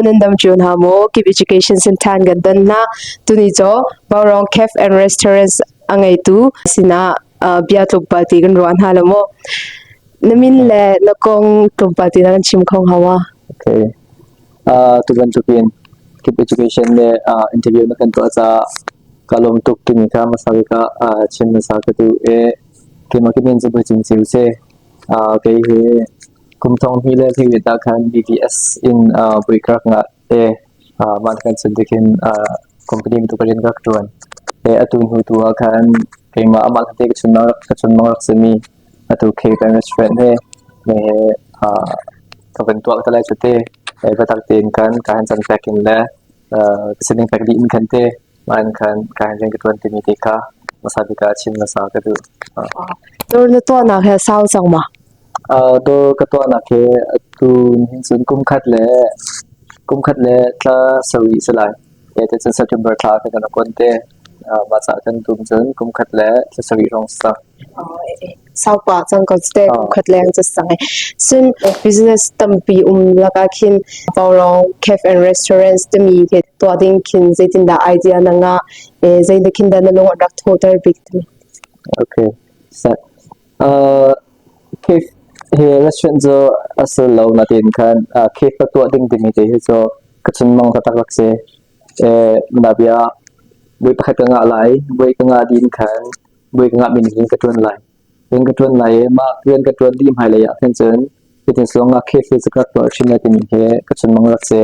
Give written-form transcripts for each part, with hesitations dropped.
Nan dam cio hna maw? Kip Education Center kan don hna. Tuni cu Baurong Cafe and Restaurants a ngeitu sinah bia tlawmpal ti kan ruah hna lo maw? Na min le na kong tlawmpal ti na kan chim kho hnga ma? Okay. Tu bantukin Kip Education le interview na kan tuah caah ka lawm tuk timi kha hmasa bik ah chim hmasa ka duh i keimah ka min cu Boi Cin Ceu si. Kei hi kum thong hnih le hleiriat ah khan BVS in voi ka rak ngah i mah kan cun tikhin company bantuk rian ka rak ṭuan. I atu hnu tu ah khan keimah amah te ka chunmang rak simi atu Cape and Restaurant he he ka van tuah te lai cu te. Biatak tein khan ka han can pek in le ka sining pek dih in khan te mah in khan ka han rian ka ṭuan timi te kha hmasa bik ah chim hmasa ka duh. Dawr na tuahnak he sau cang ma? Dawr ka tuahnak hi atu hin cun kum khat le thla sarih si lai. Te cun September thla kan rak on te. Mah caah kan tum cun kum khat le thla sarih hrawng si cang. Saupa cang ko te kum khat leng cu sang. Cun business tampi um lakah khin Paulong Cafe and Restaurants timi khi tuah ding khin zeitindah idea na ngah? Zeidah khin dah na lung a rak thawhter bik timi? Okay. Set. Cafe hi restaurant cu a si lo natin khan cafe ka tuah ding timi te hi cu ka chunmang taktak rak si. Nabia voi pakhat ka ngah lai, voi ka ngah din khan voi ka ngah min hin ka ṭuan lai. Rian ka ṭuan lai i mah rian ka ṭuan dih hmailei ah khin cun hitin sulong ah cafe cu ka rak tuah hrim lai timi hi ka chunmang rak si.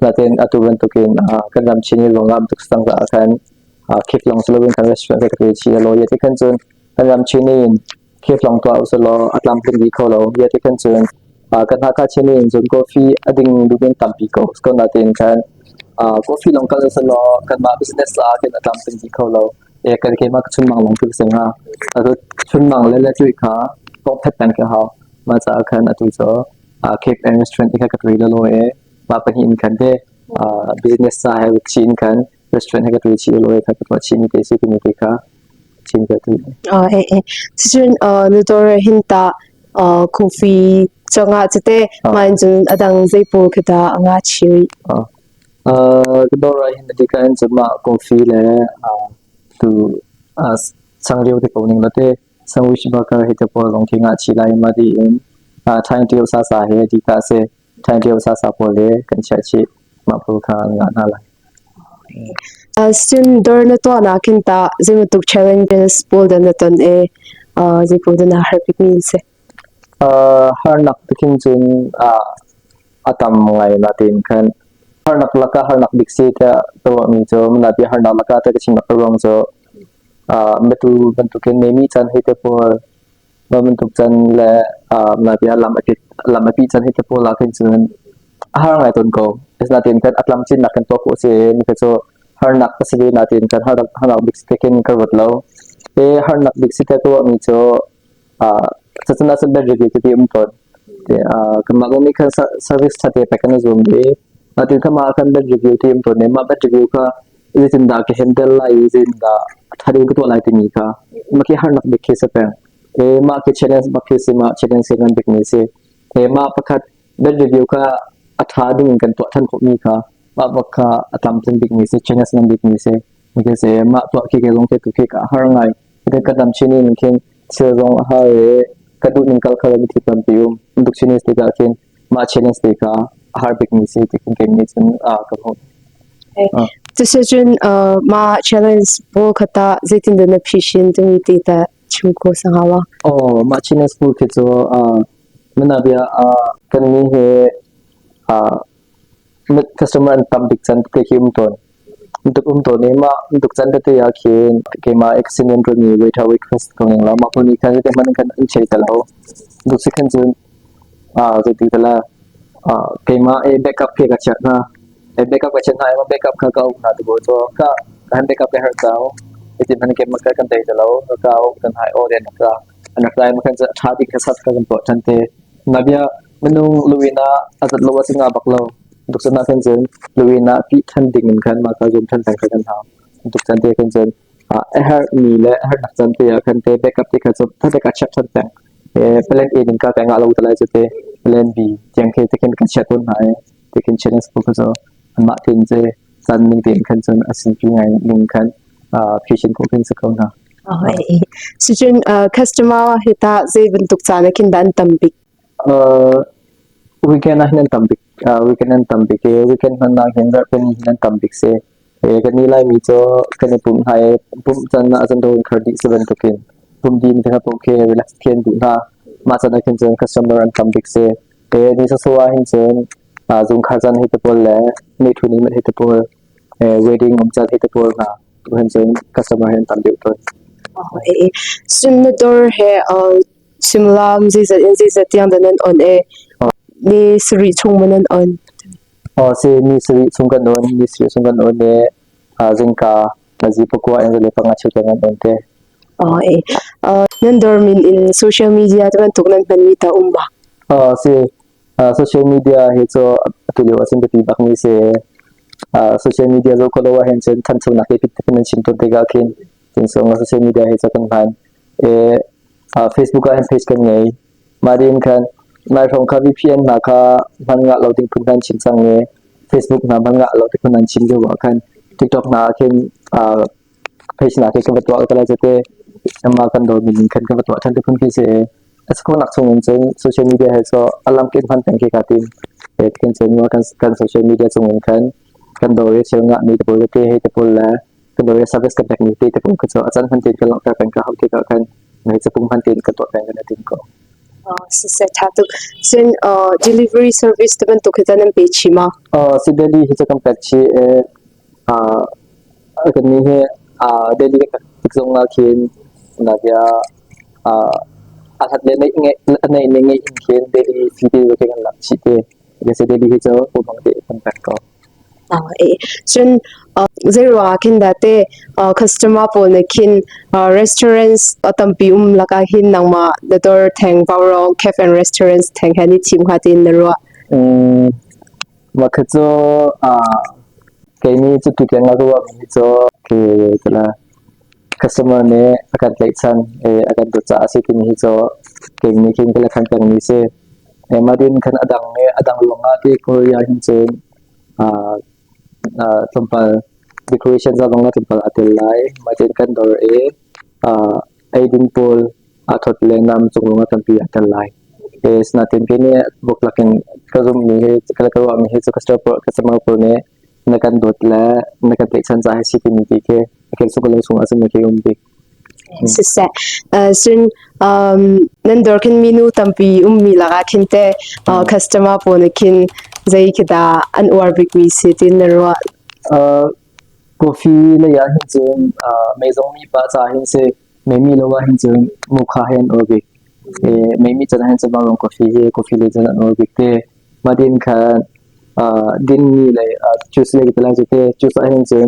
Natin atu bantukin kan ram Chin i lung a um tuk cang caah khan cafe lawng si loin kan restaurant ka tuah chih law ti khan cun kan ram Chin in cafe lawng tuah usih law a tlamtling rih kho lo. Ti khan cun kan Hakha Chin in cun coffee a ding duh in tampi ko. Ko natin khan coffee lawng kal usih law kanmah business ah khin a tlamtling rih kho lo. Kan keimah ka chunmang lawng cu ka si hnga. Atu chunmang le le tui kha tawkphet peng khi a hau. Mah caah khan atu cu Cape and Restaurant ti kha ka tui lelaw i mah pahnih in khan te business ca he chih in khan restaurant he ka tui chih lelaw i kha ka tuah chih mi te si timi te kha chin ka tui. Cun na dawr hin tah coffee cangah cite mah in cun a dang zei pawl khi dah a nga chih rih? Ka dawr ah hin a dika in cun mah coffee le tu changreu te ko ning la te sandwich burger hi te pawl zong khi ngah chih lai ma di in thaing ṭio sasa he dika a si. Thaing ṭio sasa pawl he kan chiah chih mah pawl kha an ngah hna lai. Cun dawr na tuahnak hin tah zeibantuk challenges pawl dah na ton i zei pawl dah naa harh bikmi an si? Harnak ti khin cun a tam ngai natein khan harnak lakah harnak bik si tiah ka ruahmi cu napi harnak lakah tiah ka chimnak a ruang cu matu bantukin memi caan hei te pawl mah bantuk can le napi ah lam a pih can hei te pawl ah khin cun a har ngai tawn ko. Asinain kan a tlamtlinnak kan tuah khawh si mi kha cu harnak a si ve natein kan harnak bik si te khin ka ruat lo. Harnak bik si tiah ka ruahmi cu Cucun ahcun bed review tete um tawn. Kanmah zong nih khan service ṭha te pek kan i zuam i natin kha mah khan bed review ti um tawn i mah bed review kha zeitindah ka handle lai i zeitindah a ṭha deuh ka tuah lai timi kha mah khi harnak bik khi si peng. Mah khi challenge bak khi si mah challenge khi ngan bikmi si. Mah pakhat bed review kha a ṭha ding in kan tuah ṭhan khawhmi kha mah bak kha a tlamtling bikmi si challenge ngan bikmi si. Mah tuah khi ke zong khi tu khi ka har ngai. Ka dam chin in khin thil zong a har i ka duh ning kal kho lo thil tampi um. Bantuk challenge tikah khin mah challenge te kha a har bikmi si ti khin keimah nih cun ka hmuh. Cuticun mah challenge pawl kha tah zeitindah na phisin timi ti tah chim kho sangau ah? Oh, mah challenge pawl khi cu mana bia kannih hi customer an tam bik can te khi um tawn. Tuk um tawn i mah tuk can tete ah khin keimah accident run i waiter waitress ko ning lo mah pawl nih khan zeiti hmanh khan an chei te lo. Tuk si khan cun zeiti te la keimah i backup khi ka chiah hna. Backup ka chiah hna i mah backup kha ka auh hna ti bu cu ka han backup ka herh cang. Zeiti hmanh keimah ka kan tei te lo. Ka auh kan hai aw den ka an rak lai ma khan cu a ṭha bik kha sat ka kan tuah ṭhan te. Nabia minung luin ah a zat lo a si nga bak lo. Tukcun ah khan cun luin ah pih ṭhan ding in khan mah kha zum ṭhan peng kha kan hau. Tukcun te khan cun a herhmi le a herhnak caan te ah khan te backup te kha cu thatek ah chiah ṭhan peng. Plan A ning ka te ngah lo te lai cu te plan B tiang khi te khin kan chiah tawn hna i. Tikhin challenge pawl kha cu anmah tein cu caan ning tein khan cun a sinpi ngai ning khan phishin khawh khin si ko hna. Cucun customer hi tah zei bantuk caan ah khin dah an tam bik? Weekend ah hin an tam bik. Weekend an tam bik i weekend hman ah hin zarhpini hin an tam bik si. Kan nih Laimi cu kan i pumh hna i pumh can ah cun dawr khar dih si bantukin pumh dih in kan paoh khi relax khi an duh hna. Mah can ah khin cun customer an tam bik si. Ni sawsawh ah hin cun zungkhar can hi te pawl le meithu ni hmanh hi te pawl, wedding um can hi te pawl hna tu hin cun customer hi an tam deuh tawn. Cun na dawr he suimilam zeizat in zeizat tiang dah nan on i ni sarih chung maw nan on? Aw si, ni sarih chung kan on, ni sarih chung kan on i zingka nazi pakua in zali panga cheu tiang kan on te. Nan dawr min in social media te bantuk nan hmanmi ta um ma? Aw si, social media hi cu atu lio ah cun biapi bak mi si. Social media zoh khawh lo ahhin cun thanchonak hi pit nan chim tawn tikah khin cun social media hi cu kan hman. Facebook ah hin page kan ngei. Mah ding khan nai hrawng kha VPN hna kha hman ngah lo ding phun hna an chim cang i Facebook hna hman ngah lo ti phun an chim lio ah khan TikTok hna ah khin page hna khi kan va tuah ka lai te mah kan dawr min in khan kan va tuah ṭhan ti phun khi si. A si khawhnak chung in cun social media he cu a lam kin hman peng khi kaa tim. Khin cun kan kan social media cung in khan kan dawr i thil ngahmi te pawl te hei te pawl le kan dawr i service kan pekmi te te pawl kha cu a can hman tein kan langhter peng ka hau tikah khan mei capung hman tein kan tuah peng kan i tim ko. Siseh ṭha tuk. Cun delivery service te bantuk hi tah nan pe chih ma? Si Delhi hi cu kan pek chih i kannih hi Delhi kan pek tik zong ah khin bia a hlat le neih ne ngeih in khin Delhi fee te kan lak chih te. Delhi hi cu pumang te kan pek ko. Cun zeiruang ah khin dah teh customer pawl nih khin restaurants a tampi um lakah hin nangmah na dawr theng Vaurawng Cafe and Restaurants theng he an i thim hnga tiin na ruah? Mah khi cu kei nih cu tu tiang a ruahmi cu customer nih a kan tlaihchan i a kan dawt caah a si timi hi cu kei nih khin ka la khan pengmi si. Mah din khan a dang i a dang ruangah ti Korea hin cun tlawmpal decoration ca zong ah tlawmpal aa tel lai. Mah tiin kan dawr i eidin pawl aa thawt le nam cung zong ah tampi aa tel lai. Asinain kei nih buklak in ka zumhmi hi ka ruahmi hi cu customer pawl nih na kan dawt le na kan tlaihchan caah hi si timi ti khi a kel suk lo chung ah cun na ke um bik. Siseh, cun nan dawr khin minu tampi ummi lakah khin te customer pawl nih khin zei khi dah an uar bikmi si tin na ruah? Coffee lei ah hin cun mei zong mi pa ca hin si mei mi lo ah hin cun mukha hi an uar bik. Mei mi can ah hin cun vanlawng coffee hi coffee lei cun an uar bik te. Mah din khan dinmi le juice lei te lai cu te juice ah hin cun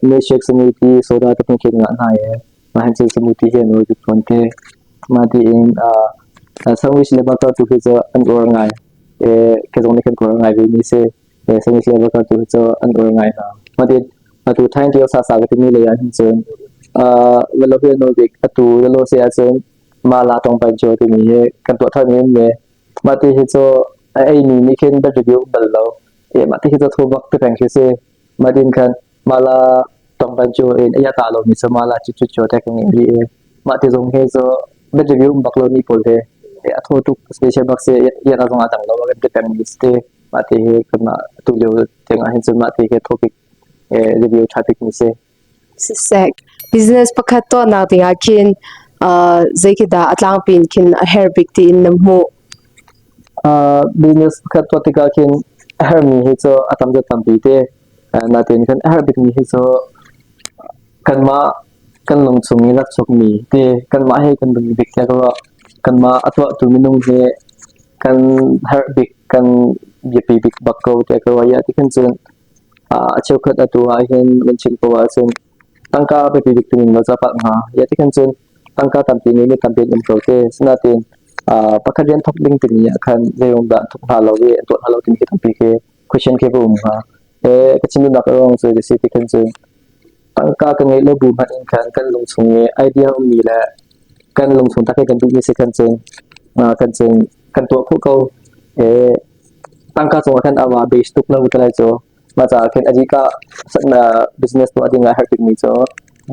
milkshake smoothie soda te phun khin ngah hna i mah hin cun smoothie hi an uar bik fawn te. Mah tiin sandwich le burger tu hi cu an uar ngai. Ka zong nih kan uar ngai ve mi si. Sandwich le burger tu hi cu an uar ngai hna. Mah tiin atu Thai tio sa sa ka timi lei ah hin cun velo hi an uar bik. Atu velo si ahcun mala tong pan cho timi hi kan tuah tharmi an mi. Mah ti hi cu a eimi nih khin bad review um bal lo. Mah ti hi cu thu bak ti peng khi si. Mah din khan mala tongpan cu in a ta lomi cu mala cu cu cu te ka ngei rih i mah ti zong hi cu bad review um bak lomi pawl hi a thaw tuk special bak si ian a zong a dang lo kan ti peng mi si ti. Mah ti hi kanmah tu lio tiang ah hin cun mah ti hi topic review ṭha bik mi si. Siseh, business pakhat tuahnak dingah khin zei khi dah a tlangpi in khin a herh bik tiin na hmuh? Business pakhat tuah tikah khin a herhmi hi cu a tam deuh tampi te. Natin khan a herh bikmi hi cu kanmah kan lungchung i rak chuakmi te kanmah he kan biapi bik tiah ka ruah. Kanmah a tuahtu minung hi kan herh bik, kan biapi bik bak ko tiah ka ruah. Iah ti khan cun A cheukhat atu ahhin nan chim ko ahcun tangka a biapi bik timi maw capak hnga? Ia ti khan cun tangka tampi nih mi tampi an um ko te. Asinain pakhat rian thawk ding timi ah khan zeiruang dah an thawk hna lo i an tuah hna lo timi khi tampi khi question khi va um hnga. Ka chim duhnak a ruang cu si ti khan cun tangka ka ngeih lo bu hmanh in khan kan lungchung i idea ummi le kan lungchung tak i kan duhmi si khan cun kan cun kan tuah khawh ko. Tangka cungah khan a base tuk lo te lai cu. Mah caah khin a dika business tuah ding ah herh bikmi cu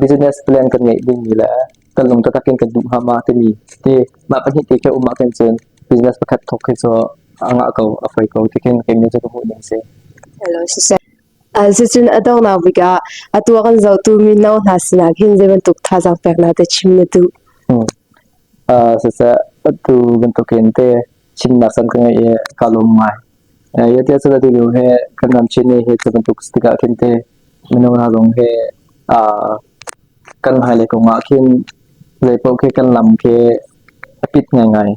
business plan kan ngeih dingmi le kan lung taktak in kan duh hnga ma timi ti mah pahnih te khi um ah khin cun business pakhat thawk khi cu a ngah ko a foi ko ti khin keimah cu ka hmuh ning si. Hello, siseh. Cucun a donghnak bik ah atu a kan zohtu mino hna sinah khin zei bantuk thazaang peknak te chim na duh? Siseh, atu bantukin te chimnak caan ka ngeih i ka lawm ngai. Yate cu atu lio he kan ram Chin hi cu bantuk si tikah khin te mino hna zong he kan hmailei kong ah khin zeipaoh khi kan lam khi a pit ngaingai.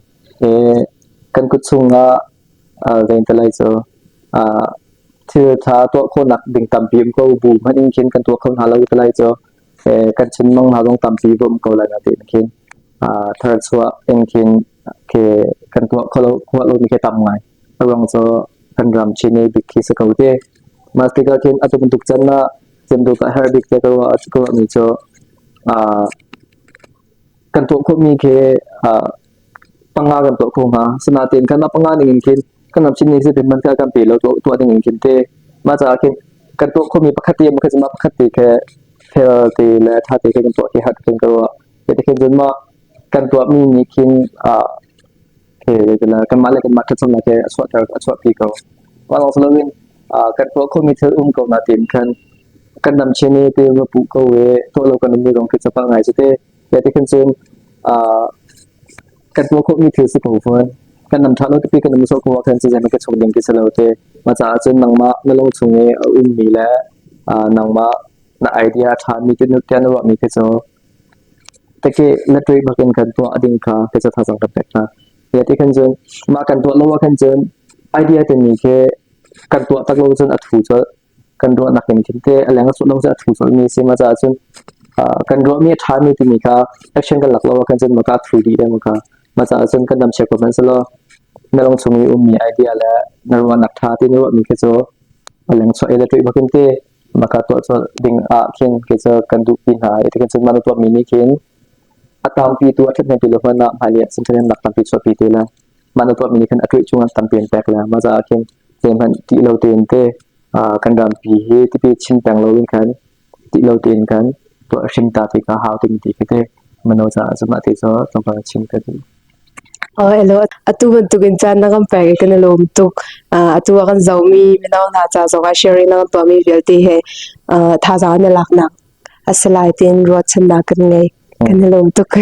Kan kut chungah zei cu thil ṭha tuah khawhnak ding tampi um ko bu hmanh in khin kan tuah kho hna lo te lai cu kan chunmang hna zong tampi va um ko lai na tiin khin tharchuah in khin khi kan tuah kho lo khawh lomi khi tam ngai. A ruang cu kan ram Chin bik khi si ko te. Mah tikah khin atu bantuk can ah cemduk ah herh bik te ka ruah ka ruahmi cu kan tuah khawhmi khi panga kan tuah kho hnga. Sinain kan mah panga ning in khin kan ram Chin nih si hmanh kha kan pe lo tuah tuah ding in khin te. Mah caah khin kan tuah khawhmi pakhat te pakhat mah pakhat te khi fel te le ṭha te khi kan tuah khi har tuk in ka ruah. Ti khin cun mah kan tuahmi nih khin kanmah le kanmah ṭhatchonak he a chuahter a chuahpi ko. Mah lawng si loin kan tuah khomi thil um ko nain khan kan ram chin i ti va puh ko i tuah lo kan ummi zong khi capal ngai si te. Ya ti khin cun kan tuah khawhmi thil si ko fawn. Kan ram ṭha lo pipi kan um sawh ko ah khan cu zeihmanh ka chok ding ti si lo te. Mah caah cun nangmah na lung chung i a ummi le nangmah na idea a ṭhami ti na ruahmi khi cu Teke na ṭuai bakin kan tuah ding kha ka ca thazaang kan pek hna. Ya ti khan cun mah kan tuah lo ah khan cun idea timi khi kan tuah tak lo cun a thu colh. Kan ruahnak in khin te a leng a suah lo cun a thu colh mi a si. Mah caah cun kan ruahmi a ṭhami timi kha action kan lak lo ah khan cun maka a thu dih deng maka. Mah caah cun kan ram chia ko hmanh selaw na lung chung i ummi idea le na ruahnak ṭha ti na ruahmi khi cu a leng chuah i le ṭuih bakin te Maka tuah colh ding ah khin kei cu kan duhpi hna i tikhin cun mah na tuahmi nih khin a tampi tu a ṭhathnempi lo hmanh ah hmailei ah cun ṭhathnemnak tampi chuahpi te le mah na tuahmi nih khin a ṭuih cungah tampi an pek le mah caah khin zeihmanh ṭih lo tein te kan rampi hi tipi chim peng loin khan ṭih lo tein khan tuah hrim ta ti kha hau ding ti khi te mino caah cun mah ti cu tlawmpal chim ka duh. Hello, atu bantukin caan na kan pek i kan i lawm tuk. Atu ah kan zohmi mino hna ca zongah sharing na kan tuahmi vialte he thazaang na laknak a si lai tiin ruahchannak kan ngei. Kan i lawm tuk.